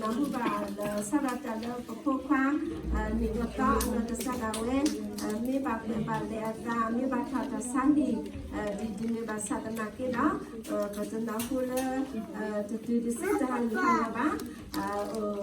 မ့ၢ်ဘၣ်လၢဆၣ်ဒီးတၢ်လၢပဖိခွါ နံၣ်အိၣ်သီအနီၢ်ကစၢ်ဒၣ်ဝဲ မ့ၢ်ဘၣ်ပှဲၤဘၣ်လဲၤအသး မ့ၢ်ဘၣ်ထီၣ်တၢ်ဆါဟံၣ် ဒ်ဒ်န့ၣ်ဘၣ်ဆၣ်သနာ်က့ဒီး ပတနၢ်ဟူလၢ တတုၤတစဲးတဟါလံၤဟါ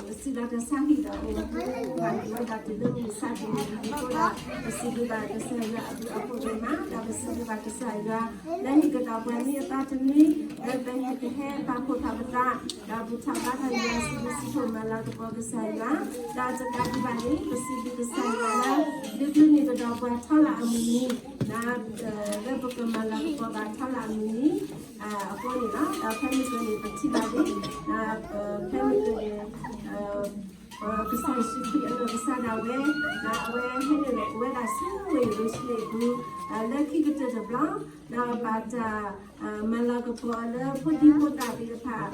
လီၤဘၣ် စံးဒီးတၢ်ဆါဟံၣ်ဒီး အိၣ်ဘၣ်ဒံးဝဲဒၣ်တုၤလၢမုၢ်ဆါဒ်န့ၣ်ဒ်န့ၣ်အဃိဒီး ပစံးဘျုးဘၣ်ကစၢ်ယွၤအဘျုးအဖှိၣ်ဒိၣ်မး ဒီးပစံးဘျုးဘၣ်ကစၢ်ယွၤ လၢဟ့ၣ်ကဒီးပှၤမ့ၢ်အသးတမံၤ လၢပဟဲကဟဲပာ်ဖှိၣ်ထီၣ်ပသး ဒီးဘူၣ်ထီၣ်ဘါထီၣ်ယွၤ စံးဘျုးစံးဖှိၣ်မၤလၤကပီၤကစၢ်ယွၤ ဒီးတကးဒံးဘၣ်န့ၣ် ပစံးဘျုးကစၢ်ယွၤလၢ ဒုးကလုၢ်န့ၢ်ကဒီးပှၤထီလၣ်အမုၢ်နံၤ လၢပကမၤလၤကပီၤဘၣ်ထီလၣ်အမုၢ်နံၤ အဃိန့ၣ်လီၤ. ဒီးဖဲမုၢ်တနံၤပထံၣ်ဘၣ်န့ၣ် ဖဲမုၢ်တနံၤ ကစၢ်ယ့ၣ်ၡူးခရံာ်အနီၢ်ကစၢ်ဒၣ်ဝဲ အဝဲဟဲနုာ်လီၤအိၣ်ဝဲဒၣ်ဆူဝ့ၢ်ယရူၤၡလ့ၣ်အပူၤ လၢခံကတၢၢ်တဘျီ ဒီးဘၣ်တၢ် မၤလၤကပီၤအီၤလၢဖိဒံဖိသၣ်သ့ၣ်တဖၣ်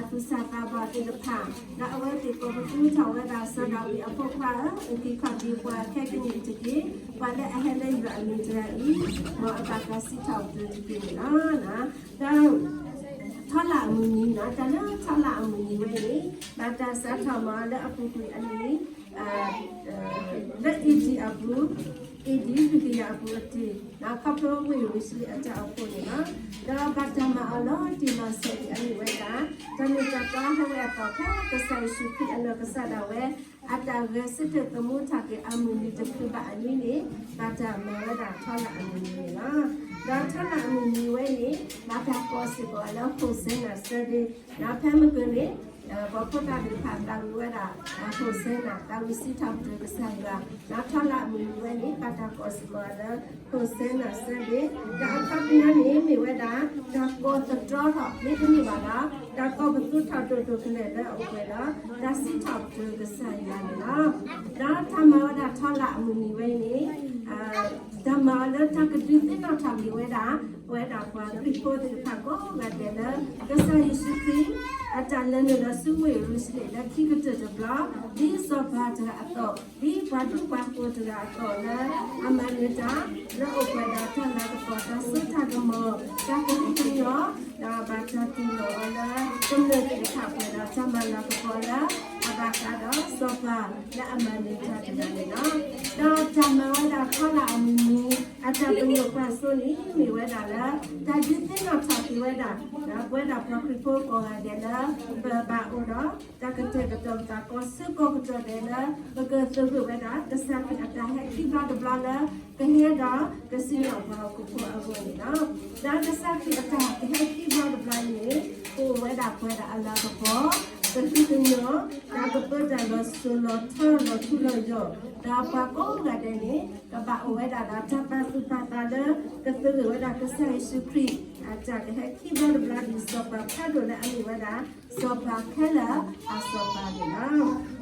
သူၣ်စၢ်သးဘီၣ်သ့ၣ်တဖၣ် ဒီးအဝဲသ့ၣ်ကိးပသူထီၣ်ဝဲဒၣ် စီၤဒၤဝံးအဖိခွါဧၢ, အုၣ်က့ၤခီၣ်က့ၤပှၤခဲကနံၣ်အံၤတက့ၢ်, ပှၤလၢအဟဲလၢယွၤအမံၤတဂၤအံၤ မ်အဘၣ်တၢ်စံးထီၣ်ပတြၢၤတက့ၢ်န့ၣ်လီၤ. ဒီး ထီလၣ်အမုၢ်နံၤန့ၣ် တၢ်လၢထီလၣ်အမုၢ်နံၤဝဲန့ၣ် ဘၣ်တၢ်စးထီၣ်မၤအီၤလၢအပူၤကွံာ်အနံၤ လၢ A D အပူၤ A D လွံၢ်ကယၤအပူၤအတ့ၢ် ဒီးခီဖျိဝ့ၢ်ယရူၤၡလ့ၣ်အတၢ်အိၣ်ဖှိၣ်န့ၣ်လီၤ. ဒီးဘၣ်တၢ်မၤအီၤလီၤတံၢ်လီၤဆဲးအံၤအမ့ၢ်ဝဲဒၣ် တၢ်မ့ၢ်တၢ်တီဟဲဝဲအသီၣ်ဖဲ ကစၢ်ယ့ၣ်ၡူးခရံာ်အနီၢ်ကစၢ်ဒၣ်ဝဲ အတၢ်ဂဲၤဆၢထၢၣ်သမူထီၣ်က့ၤအမုၢ်နံၤတချုးဘၣ်အနံၤန့ၣ် ဘၣ်တၢ်မၤဝဲဒၣ်ထီလၣ်အမုၢ်နံၤန့ၣ်လီၤ. ဒီးထီလၣ်အမုၢ်နံၤဝဲန့ၣ် ဘၣ်တၢ်ကိးစ့ၢ်ကီးလၢ Hosanna Sunday ဒီးဖဲမုၢ်ကၢၤန့ၣ် ပှၤဖိသၣ်သ့ၣ်တဖၣ်သးဝံၣ်ဝဲဒၣ် Hosanna သးဝံၣ်စံးထီၣ်ပတြၢၤကစၢ်ယွၤ ဒီးထီလၣ်အမုၢ်နံၤဝဲန့ၣ် ဘၣ်တၢ်ကိးစ့ၢ်ကီးလၢ Hosanna Sunday ဒီးအခီပညီန့ၣ်မ့ၢ်ဝဲဒၣ် တၢ်ကိးသတြီထီၣ်မ့တမ့ၢ်ဘၣ်ဒီး တၢ်ကိးပသူထီၣ်ဒိၣ်ဒိၣ်ကလဲာ်လၢအအိၣ်ဝဲဒီး တၢ်စံးထီၣ်ပတြၢၤကစၢ်ယွၤန့ၣ်လီၤ. ဒီးတၢ်မၤဝဲဒၣ်ထီလၣ်အမုၢ်နံၤဝဲန့ၣ် တၢ်မၤအီၤလၢတၢ်ကဒုးသ့ၣ်နီၣ်ထီၣ်က့ၤဝဲဒၣ် ပဝဲဒၣ်ပှၤခရံာ်ဖိသ့ၣ်တဖၣ်ကိးဂၤဒဲးလၢ ကစၢ်ယ့ၣ်ၡူးခရံာ် အတၢ်လဲၤနုာ်လီၤဆူဝ့ၢ်ယရူၤၡလ့ၣ်လၢခံကတၢၢ်တဘျီ ဒ်စီၤပၤတဂၤအသိး ဒ်ပှၤဒူပှၤဃိၤတဂၤအသိးလၢ အမၤနၢၤတၢ် လၢအိၣ်ပှဲၤဒီးတၢ်လၤကပီၤ တၢ်စိတၢ်ကမီၤ တၢ်ကဟုကညီၢ် ဒီးဘၣ်တၢ်တူၢ်လိာ်အီၤလၢ ကမျၢၢ်သ့ၣ်တဖၣ်ပှဲၤဒီးတၢ်မၤလၤကပီၤလၢ အဘၣ်ဃးဒီးစီၤပၤလၢအမၤနၢၤတၢ်တဂၤန့ၣ်လီၤ. ဒီးတၢ်မၤဝဲဒၣ်ထီလၣ်အမုၢ်နံၤ အတၢ်ပညိၣ်ကွၢ်စိန့ၣ် မ့ၢ်ဝဲဒၣ်လၢ တၢ်ဒုးသ့ၣ်နီၣ်ထီၣ်က့ၤဝဲဒၣ် ပဝဲဒၣ်ပှၤခရံာ်ဖိကိးဂၤဒဲးလၢ ပဘၣ်အိၣ်ဒီး တၢ်ကတဲာ်ကတီၤပသးကိးဆၢကိးကတီၢ်ဒဲးလၢ ပကသဂၢၢ်ဝဲဒၣ် ကစၢ်ခရံာ်အတၢ်ဟဲခံဘျီတဘျီလၢ ကဟဲဒီးကစံၣ်ညီၣ်ပှၤဟီၣ်ခိၣ်ဖိအဂီၢ်န့ၣ်လီၤ. ဒီးကစၢ်ခရံာ်အတၢ်ကဟဲခံဘျီတဘျီအံၤန့ၣ် ကအိၣ်ဝဲဒၣ်ပှဲၤဒီးအလၤကပီၤ ကဟုကညီၢ် ဒီးကပၢတၢ်လီၤစိၤလီၤထီလီၤထူလီၤယိာ် ဒီးပှၤကိးဂၤဒဲးန့ၣ် ကဘၣ်အိၣ်ဝဲဒၣ်ဒီးတၢ်ပာ်သူၣ်ပာ်သးလၢ ကသဂၢၢ်ဝဲဒၣ်ကစၢ်ယ့ၣ်ၡူးခရံာ် အတၢ်ကဟဲခံဘျီတဘျီဒ်စီၤပၤဖးဒိၣ်လၢအမ့ၢ်ဝဲဒၣ် စီၤပၤခဲလၢာ်အစီၤပၤန့ၣ်လီၤ.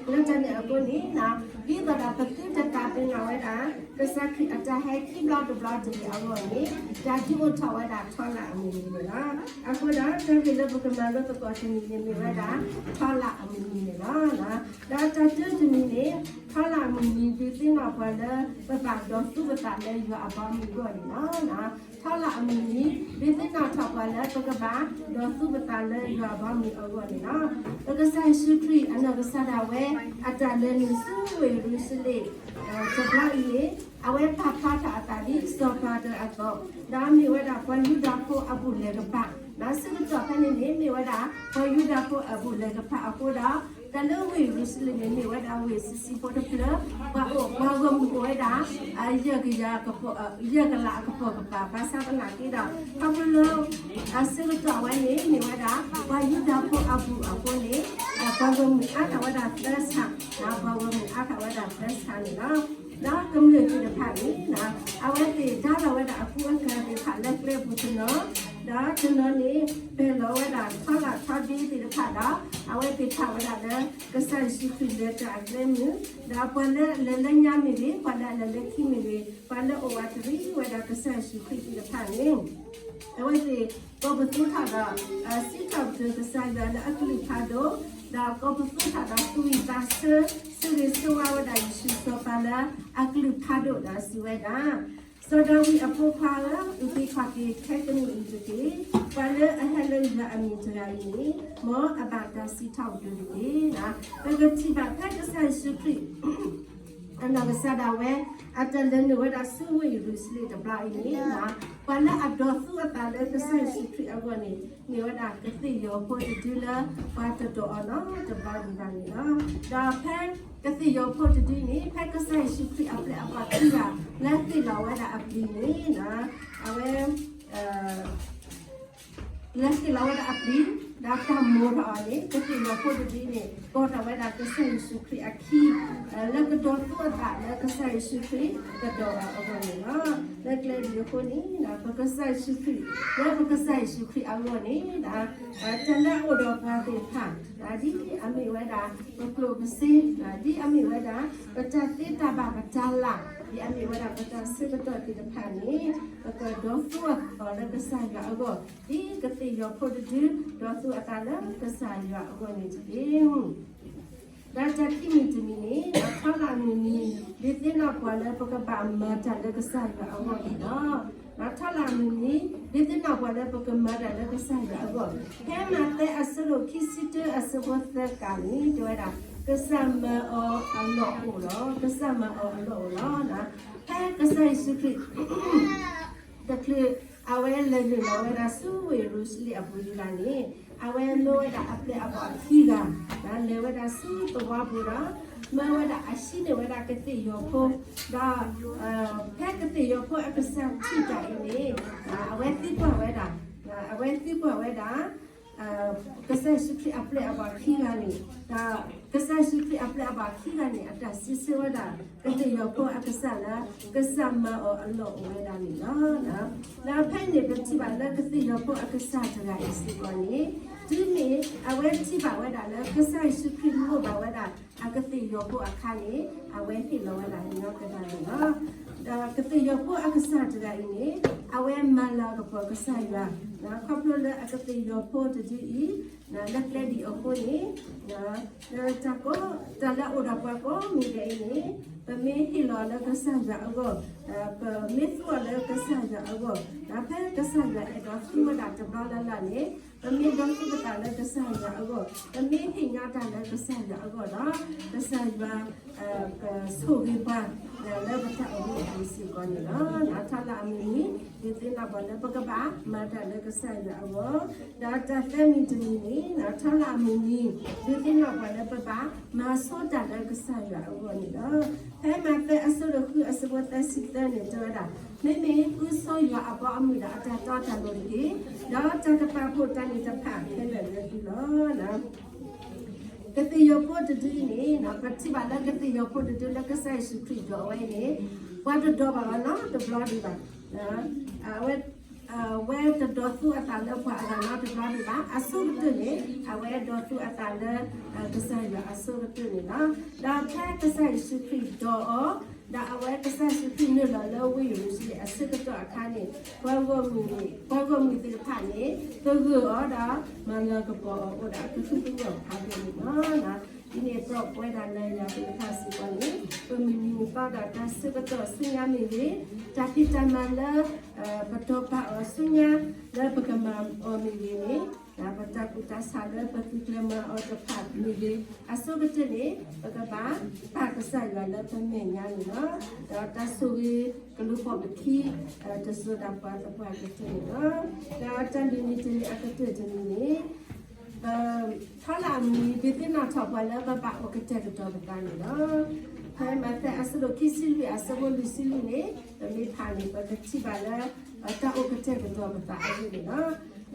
လၢတၢ်န့ၣ်အဃိန့ၣ် ဒ်သိးဒီးပသုတသးပ့ၤနီၣ်ဝဲဒၣ် ကစၢ်ခရံာ်အတၢ်ဟဲခံဘျီတဘျီတဂ့ၤအဂီၢ်န့ၣ် တၢ်ဒုးအိၣ်ထီၣ်ဝဲဒၣ်ထီလၣ်အမုၢ်နံၤန့ၣ်လီၤ. အဃိဒီးတၢ်ဂ့ၢ်လၢပကမၤလိသကိးတနံၤန့ၣ်မ့ၢ်ဝဲဒၣ် ထီလၣ်အမုၢ်နံၤန့ၣ်လီၤ. ဒီးတၢ်တၢတမံၤန့ၣ် ထီလၣ်အမုၢ်နံၤဒုးသ့ၣ်နီၣ်ပှၤလၢ ပဘၣ်ဒီးသူၣ်ပသးလၢယွၤအဘီအမုၢ်အဂီၢ်န့ၣ်လီၤ. ထီလၣ်အမုၢ်နံၤ ဒုးသ့ၣ်နီၣ်ထီၣ်ပှၤလၢပကဘၣ်ဒီးသူၣ်ပသးလၢယွၤအဘီအမုၢ်အဂီၢ်န့ၣ်လီၤ. ပကစၢ်ယ့ၣ်ၡူးခရံာ်အနီၢ်ကစၢ်ဒၣ်ဝဲ အတၢ်လဲၤနုာ်ဆူဝ့ၢ်ယရူၤၡလ့ၣ် တဘျီအံၤန့ၣ် အဝဲပာ်ဖျါထီၣ်အသးဒ်စီၤပၤတဂၤအသိး ဒီးမ့ၢ်ဝဲဒၣ်ပှၤယူဒၤဖိအဘူၣ်လဲၤကပၤ ဒီးဆၢကတီၢ်ဖဲန့ၣ်န့ၣ် မ့ၢ်ဝဲဒၣ်ပှၤယူဒၤဖိအဘူၣ်လဲၤကပၤအဃိဒီး တၢ်လၢဝ့ၢ်ယရူၤၡလ့ၣ်န့ၣ် မ့ၢ်ဝဲဒၣ်ဝ့ၢ်ဆံးဆံးဖိတဖျၢၣ် ပှၤအိၣ်ပှၤဂီၢ်မုၢ်အိၣ်ဝဲဒၣ် ယဲၢ်ကယၤ ယဲၢ်ကလးအကပိာ်ကပၤ ဘၣ်ဆၣ်သနာ်က့ဒီး ခီဖျိလၢ အဆၢကတီၢ်ဝဲန့ၣ် မ့ၢ်ဝဲဒၣ် ပှၤယူဒၤဖိအဘူၣ်အဃိန့ၣ် ပှၤဂီၢ်မုၢ်အါထီၣ်ဝဲဒၣ်သၢဆၣ်, ပှၤဂီၢ်မုၢ်အါထီၣ်ဝဲဒၣ်သၢဆၣ်န့ၣ်လီၤ. ဒီးကမျၢၢ်သ့ၣ်တဖၣ်န့ၣ် အဝဲသ့ၣ်ဒါလီၤဝဲဒၣ်အကူအကၤသ့ၣ်တဖၣ်လၢကျဲပူၤတနီၤ, ဒီးတနီၤန့ၣ် ပဲာ်လီၤဝဲဒၣ်ထီလၣ်ထီဒ့သ့ၣ်တဖၣ်ဒီး အဝဲသ့ၣ်ဖးဝဲဒၣ်လၢ ကစၢ်ယ့ၣ်ၡူးခရံာ်လဲၤတၢ်အကျဲမုၢ်, ဒီးပှၤလၢအလဲၤလၢညါမ့ၢ်ဂ့ၤ, ပှၤလၢအလဲၤလၢခံမ့ၢ်ဂ့ၤ, ပှၤလၢအအိၣ်ဝးတရံးဝဲဒၣ်ကစၢ်ယ့ၣ်ၡူးခရံာ်သ့ၣ်တဖၣ်န့ၣ် အဝဲသ့ၣ် ကိးပသူထီၣ်ဒီး စံးထီၣ်ပတြၢၤကစၢ်ယွၤလၢအကလုၢ်ဖးဒိၣ်, ဒီးကိးပသူထီၣ်ဒီးသူၣ်ဝံၣ်သးဆၢ ဆၢဂ့ၤဆၢဝါဝဲဒၣ်ယ့ၣ်ၡူးစီၤပၤလၢအကလုၢ်ဖးဒိၣ်ဒီးစံးဝဲဒၣ်, စီၤဒၤဝံးအဖိခွါဧၢ, အုၣ်က့ၤခီၣ်က့ၤခဲကနံၣ်အံၤတက့ၢ်. ပှၤလၢအဟဲလၢယွၤအမံၤတဂၤအံၤန့ၣ်, မ်အဘၣ်တၢ်စံးထီၣ်ပတြၢၤတက့ၢ်. ပကထံၣ်ဘၣ်ဖဲကစၢ်ယ့ၣ်ၡူးခရံာ် အနီၢ်ကစၢ်ဒၣ်ဝဲ အတၢ်လဲၤနုာ်ဝဲဒၣ်ဆူဝ့ၢ်ယရူၤၡလ့ၣ်တဘျီအံၤန့ၣ်, ပှၤလၢအဒိးသူအသးလၢကစၢ်ယ့ၣ်ၡူးခရံာ်အဂီၢ်န့ၣ် မ့ၢ်ဝဲဒၣ်ကသ့ၣ်ယီၤဖိတဒုလၢ ပှၤတဒိးအီၤနီတဘျီဒံးဘၣ်န့ၣ်လီၤ. ဒီးဖဲကသ့ၣ်ယီၤဖိတဒုန့ၣ် ဖဲကစၢ်ယ့ၣ်ၡူးခရံာ်အပျဲၢ်အဘီၣ်ခံဂၤ လဲၤဃ့ၢ်လီၤဝဲဒၣ်အပျံၤန့ၣ်, အဝဲ လဲၤဃ့ၢ်လီၤဝဲဒၣ်အပျံၤ, ဒီးတၢ်မိၣ်ထီၣ်အီၤန့ၣ် ကသ့ၣ်ယီၤဖိတဒုန့ၣ် ကိးထီၣ်ဝဲဒၣ်ကစၢ်ယ့ၣ်ၡူးခရံာ်အခံ လၢကဒိးသူအသးလၢကစၢ်ယ့ၣ်ၡူးခရံာ်ကဒိးအီၤအဂီၢ်န့ၣ်လီၤ. လၢကျဲဒ်အံၤအဃိန့ၣ် ပကစၢ်ယ့ၣ်ၡူးခရံာ် လၢပကစၢ်ယ့ၣ်ၡူးခရံာ်အဂီၢ်န့ၣ် တၢ်လၢအအိၣ်ဒီးပှၤသ့ၣ်တဖၣ် ဒ်အမ့ၢ်ဝဲဒၣ် ပကျိၣ်ပစ့, ဒ်အမ့ၢ်ဝဲဒၣ် ပတၢ်သ့တၢ်ဘၣ်ပတၢ်လၤ, ဒ်အမ့ၢ်ဝဲဒၣ်ပတၢ်ဆၢကတီၢ်သ့ၣ်တဖၣ်န့ၣ် ပကဒိးသူအသးလၢကစၢ်ယွၤအဂီၢ် ဒ်ကသ့ၣ်ယီၤဖိတဒု ဒိးသူအသးလၢကစၢ်ယွၤအဂီၢ်န့ၣ်တက့ၢ်. ဒီးတၢ်ခံမံၤတမံၤန့ၣ် ထီလၣ်အမုၢ်နံၤ ဒုးသ့ၣ်နီၣ်ပှၤလၢပကဘၣ်မၤတၢ်လၢကစၢ်ယွၤအဂီၢ်န့ၣ်လီၤ. ထီလၣ်အမုၢ်နံၤ ဒုးသ့ၣ်နီၣ်ပှၤလၢပကမၤတၢ်လၢကစၢ်ယွၤအဂီၢ်, ဖဲမးသဲအဆၢဒိၣ်ခံဆံတၢအဆၢဖိသၢကးန့ၣ် တဲဝဲဒၣ် ကစၢ်မၤအီၤအလီၢ်အိၣ်လီၤ, ကစၢ်မၤအီၤအလီၢ်အိၣ်လီၤ. ဖဲကစၢ်ယ့ၣ်ၡူးခရံာ် တချုးအဝဲလဲၤနုာ်လီၤဝဲဒၣ်ဆူဝ့ၢ်ယရူၤၡလ့ၣ်အပူၤတဂၤန့ၣ် အဝဲမၢဝဲဒၣ်အပျဲၢ်အဘီၣ်ခံဂၤ လဲၤဝဲဒၣ်ဆူသဝီပူၤဒီး မၢဝဲဒၣ်အဟံးန့ၢ်ဝဲဒၣ်ကသ့ၣ်ယီၤဖိ, ဒီး ဖဲကသ့ၣ်ယီၤဖိအကစၢ်ထံၣ်တၢ်အံၤန့ၣ် အဝဲသံကွၢ်ဝဲဒၣ်, အဝဲသံကွၢ်ဝဲဒၣ် ကစၢ်ယ့ၣ်ၡူးခရံာ်အပျဲၢ်အဘီၣ်ခံဂၤန့ၣ်, ဒီးကစၢ်ယ့ၣ်ၡူးခရံာ်အပျဲၢ်အဘီၣ်ခံဂၤန့ၣ် အတၢ်စံးဆၢဝဲဒၣ် ကသ့ၣ်ယီၤဖိအကစၢ်လၢ ကစၢ်မၤအီၤအလီၢ်အိၣ်ဝဲဒၣ်န့ၣ်လီၤ. ဒီးဖဲန့ၣ်ပထံၣ်ဘၣ်လၢကသ့ၣ်ယီၤဖိအကစၢ်တဂၤအံၤစ့ၢ်ကီးန့ၣ် တုၤမ့ၢ်အဝဲထံၣ်ဘၣ်ဝဲဒၣ်လၢ ကစၢ်ယ့ၣ်ၡူးခရံာ်လိၣ်ဘၣ်ဝဲဒၣ် အကသ့ၣ်ယီၤဖိအခါန့ၣ် အဝဲဟ့ၣ်လီၤဝဲဒၣ်ညီကဒၣ်န့ၣ်လီၤ. ဒီးကသ့ၣ်ယီၤဖိအကစၢ်တဂၤအံၤန့ၣ် အဝဲမၤလၤကပီၤကစၢ်ယွၤ, ခီဖျိလၢအကသ့ၣ်ယီၤဖိတဒုအံၤ လၢကျဲဒ်အံၤအဃိန့ၣ် လၢတၢ်ကိး တၢ်လၢအအိၣ်ဒီးပှၤကိးမံၤဒဲးအံၤန့ၣ် ပမ့ၢ်ဟ့ၣ်လီၤလၢကစၢ်ယွၤအဂီၢ်, ပမ့ၢ်သူအီၤလၢကစၢ်ယွၤအဂီၢ်, ဒီးဖဲကစၢ်ယွၤအဲၣ်ဒိးသူဝဲဒၣ်တဘျီလၢ်လၢ်န့ၣ် ပမ့ၢ်ဒိးသူပသးလၢကစၢ်ယွၤအဂီၢ်, ပမ့ၢ်ဟ့ၣ်ညီတၢ်လၢကစၢ်ယွၤအဂီၢ်ဒီး ကစၢ်ယွၤ ကဆိၣ်ဂ့ၤပှၤ လၢပတၢ်အိၣ်မူအပူၤစ့ၢ်ကီးန့ၣ်လီၤ. ထီလၣ်အမုၢ်နံၤ ဒုးသ့ၣ်နီၣ်ပှၤလၢပကဘၣ်မၤတၢ်လၢကစၢ်ယွၤအဂီၢ်, ဒီးတၢ်သၢမံၤတမံၤန့ၣ် ထီလၣ်အမုၢ်နံၤ ဒုးသ့ၣ်နီၣ်ပှၤလၢပဘၣ်မၤဆိတၢ်လၢကစၢ်ယွၤအဂီၢ်န့ၣ်လီၤ. ဖဲမးသဲအဆၢဒိၣ်ဃုအဆၢဖိသၢဆံသၢန့ၣ် တဲဝဲဒၣ်, မ့မ့ၢ်ဃုဆိယွၤအဘီအမုၢ်ဒီးအတၢ်တီတၢ်လိၤတက့ၢ်, ဒီးတၢ်ကပာ်ဖှိၣ်တၢ်န့ၣ်တဖၣ်ခဲလၢာ်လၢသုလီၤ. ကသ့ၣ်ယီၤဖိတဒုအံၤန့ၣ် ပထံၣ်ဘၣ်လၢကသ့ၣ်ယီၤဖိတဒုလၢကစၢ်ယ့ၣ်ၡူးခရံာ်ဒိးဝဲအံၤန့ၣ် ပှၤတဒိးဘၣ်အီၤနီတဘျီဒံးဘၣ်. အဝဲ အဝဲတဒိးသူအသးလၢပှၤအဂၤနီတဘျီဒံးဘၣ်. အဆိကတၢၢ်န့ၣ် အဝဲဒိးသူအသးလၢ ကစၢ်ယွၤအဆိကတၢၢ်န့ၣ်လီၤ. ဒီးဖဲကစၢ်ယ့ၣ်ၡူးခရံာ်ဒိးအီၤ ဒီးအဝဲကစၢ်ယ့ၣ်ၡူးခရံာ်နုာ်လီၤလၢဝ့ၢ်ယရူၤၡလ့ၣ်အဆၢကတီၢ်အခါန့ၣ် ပှၤဂီၢ်မုၢ်န့ၣ် ပှၤဂီၢ်မုၢ်သ့ၣ်တဖၣ်န့ၣ် သဂၢၢ်အီၤဒီးမၤလၤကပီၤအီၤအိၣ်ဒီးအကဟုကညီၢ်ဖးဒိၣ်န့ၣ်လီၤ. ဒ်န့ၣ်အသိးပဝဲဒၣ်လၢယၤသ့ၣ်တဖၣ်စ့ၢ်ကီးန့ၣ် ပမုၢ်နံၤမုၢ်သီဒီးတၢ်ဆၢကတီၢ်ဆူညါမ့ၢ်ဂ့ၤ, တၢ်ဖံးတၢ်မၤလၢ ပတီၢ်ပာ်အီၤဆူညါ လၢပကမၤအီၤမ့ၢ်ဂ့ၤန့ၣ်, ပတၢ်ကူၣ်တၢ်ဆးလၢပသုးကျဲၤမၤအီၤတဖၣ်မ့ၢ်ဂ့ၤ, အဆိကတၢၢ်န့ၣ် ပကဘၣ်ပာ်ကစၢ်ယွၤလၢပမဲာ်ညါန့ၣ်လီၤ. ဒီးတၢ်ဆိၣ်ဂ့ၤကလူၤပိာ်ပခံ တစိၤဒၣ်ပှၤသပှၢ်ကတၢၢ်န့ၣ်လီၤ. ဒီးတၢ်လုၢ်မံတမံၤအကတၢၢ်တမံၤန့ၣ် ပ ထီလၣ်အမုၢ်နံၤ ဒုးသ့ၣ်နီၣ်ထီၣ်ပှၤလၢပဘၣ်အိၣ်ကတဲာ်ကတီၤပသးန့ၣ်လီၤ. ဖဲမးသဲအဆၢဒိၣ်ခံဆံလွံၢ်အဆၢဖိလွံၢ်ဆံလွံၢ်န့ၣ် ပမ့ၢ်ဖးန့ၣ် ပကထံၣ်ဘၣ်လၢ တၢ်အိၣ်ကတဲာ်ကတီၤပသးအဂ့ၢ်န့ၣ်လီၤ.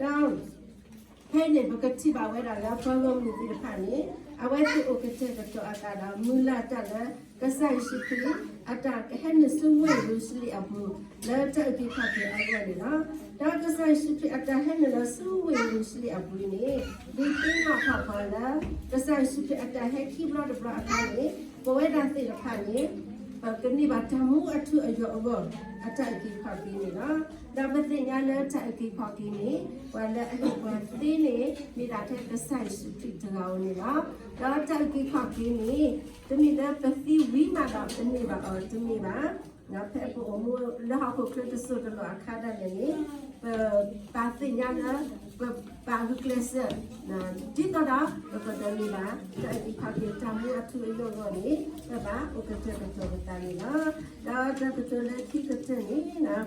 ဒီး ဖဲန့ၣ် ပကထံၣ်ဘၣ်ဝဲဒၣ်လၢပှၤဂီၢ်မုၢ်သ့ၣ်တဖၣ်န့ၣ် အဝဲသ့ၣ်အိၣ်ကတဲာ်ကတီၤအသးဒီး မုၢ်လၢ်တၢ်လၢ ကစၢ်ယ့ၣ်ၡူးခရံာ် အတၢ်ဟဲနုာ်ဆူဝ့ၢ်ယရူၤၡလ့ၣ်အပူၤ လၢတၢ်အုၣ်က့ၤခီၣ်က့ၤအဂီၢ်န့ၣ်လီၤ. ဒီးကစၢ်ယ့ၣ်ၡူးခရံာ်အတၢ်ဟဲနုာ်လီၤဆူဝ့ၢ်ယရူၤၡလ့ၣ်အပူၤန့ၣ် ဒုးသ့ၣ်နီၣ်ထီၣ်ပှၤလၢ ကစၢ်ယ့ၣ်ၡူးခရံာ်အတၢ်ဟဲခံဘျီတဘျီအခါန့ၣ် ပဝဲဒၣ်သ့ၣ်တဖၣ်န့ၣ် ပကန့ၢ်ဘၣ်တၢ်မူအထူအယိာ်အဂီၢ် အတၢ်အုၣ်က့ၤခီၣ်က့ၤန့ၣ်လီၤ. ဒီးပသ့ၣ်ညါလၢတၢ်အုၣ်က့ၤခီၣ်က့ၤန့ၣ် ပှၤလၢအဟ့ၣ်ပှၤသ့န့ၣ် မ့ၢ်ဒၣ်ထဲကစၢ်ယ့ၣ်ၡူးခရံာ်တဂၤဧိၤန့ၣ်လီၤ. ဒီးတၢ်အုၣ်က့ၤခီၣ်က့ၤန့ၣ် တမ့ၢ်လၢပသံဝံၤမးဒီးပန့ၢ်ဘၣ်အီၤတမ့ၢ်ဘၣ်. ဖဲပအိၣ်မူလၢဟီၣ်ခိၣ်ချၢတစိၢ်တလီၢ်အခါဒၣ်လဲာ်န့ၣ်, ပပာ်သ့ၣ်ညါလၢ ပပာ်ဂုာ်ကျဲးစၢး ဒ်သိးဒီး ပကဒိးန့ၢ်ဘၣ် တၢ်အုၣ်က့ၤခီၣ်က့ၤတၢ်မူအထူအယိာ်အဂီၢ်န့ၣ် ပဘၣ်အိၣ်ကတၢၢ်ကတီၢ်ပသးန့ၣ်လီၤ. ဒီးတၢ်ကတိၤလၢခံကတၢၢ်န့ၣ်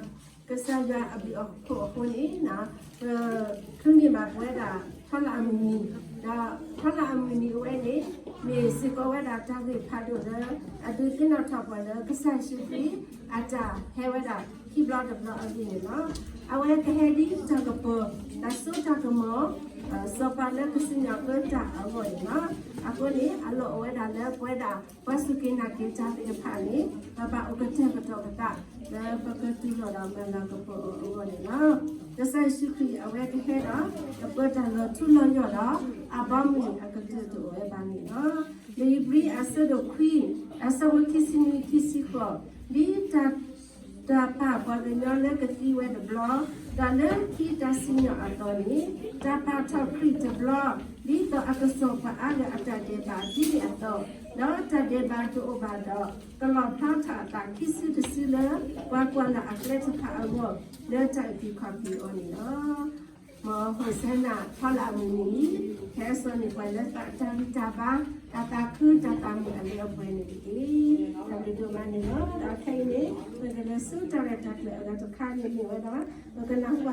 ကစၢ်ယွၤအဘျုးအဖှိၣ်အဃိန့ၣ် ပ ချုးန့ၢ်ဘၣ်ပဝဲဒၣ် ဖီလာ်အမုၢ်နံၤ, ဒီးဖီလာ်အမုၢ်နံၤအဝဲန့ၣ် မ့ၢ်စ့ၢ်ကီးဝဲဒၣ်တၢ်ဂ့ၢ်ဖးဒိၣ်လၢ အဒုးသ့ၣ်နီၣ်ထီၣ်ပှၤလၢကစၢ်ယ့ၣ်ၡူးခရံာ် အတၢ်ဟဲဝဲဒၣ်ခံဘျီတဘျီအဂ့ၢ်န့ၣ်လီၤ. အဝဲကဟဲဒ်တၢ်ကပီၤ တၢ်စိတၢ်ကမီၤ စီၤပၤလၢကစံၣ်ညီၣ်ပၢတၢ်အဂီၢ်န့ၣ်လီၤ. အဃိန့ၣ် အလီၢ်အိၣ်ဝဲဒၣ်လၢပဝဲဒၣ် ပှၤစူၢ်က့ၤနာ်က့ၤတၢ်သ့ၣ်တဖၣ်န့ၣ် ပဘၣ်အိၣ်ကတၢၢ်ကတီၢ်ပသး လၢပကတူၢ်လိာ်ဒီးမၤလၤကပီၤအီၤအဂီၢ်န့ၣ်လီၤ. ကစၢ်ယ့ၣ်ၡူးခရံာ်အဝဲကဟဲဒီး ကပၢတၢ်လီၤထူလီၤယိာ်ဒီး အဘီအမုၢ်အကတၢၢ်တအိၣ်ဝဲဘၣ်န့ၣ်လီၤ. လံာ်ဧ့ၤဘြံၤအဆၢဒိၣ်ခွံ အဆၢဖိခံဆံနွံ ခံဆံဃိး, ဒ်တၢ် တၢ်ပာ်ပှၤကညီလၢကသံဝဲတဘျီ, ဒီးလၢခံတၢ်စံၣ်ညီၣ်အသီန့ၣ် တၢ်ပာ်ထီၣ်ခရံာ်တဘျီ, ဒ်သိးအကစီၣ်ပှၤအါဂၤအတၢ်ဒဲးဘးဒ်န့ၣ်အသိး, ဒီးတၢ်ဒဲးဘးတအိၣ်ဘၣ်ဒီး ကလီၣ်ဖျါထီၣ်အသးခံစုတစုလၢ ပှၤကွၢ်လၢ်အကျဲတဖၣ်အဂီၢ် လၢတၢ်အုၣ်က့ၤခီၣ်က့ၤအီၤန့ၣ်လီၤ. မ်ဟိးစဲနၤ ဖီလာ်အမုၢ်နံၤအံၤ ဟဲစိာ်န့ၢ်ပှၤလၢသးတၢ်ဂံၢ်တၢ်ဘါ တၢ်သးခုတၢ်သးမုာ်အလၢအပှဲၤန့ၣ်တက့ၢ်. တၢ်ဘျုးဒိၣ်မးန့ၣ်လီၤ. ဒီးခဲအံၤန့ၣ် ပကလဲၤဆူတၢ်ရဲၣ်တၢ်ကျဲၤအဂၤတခါန့ၣ်မ့ၢ်ဝဲဒၣ် ပကနၢ်ဟူဘၣ်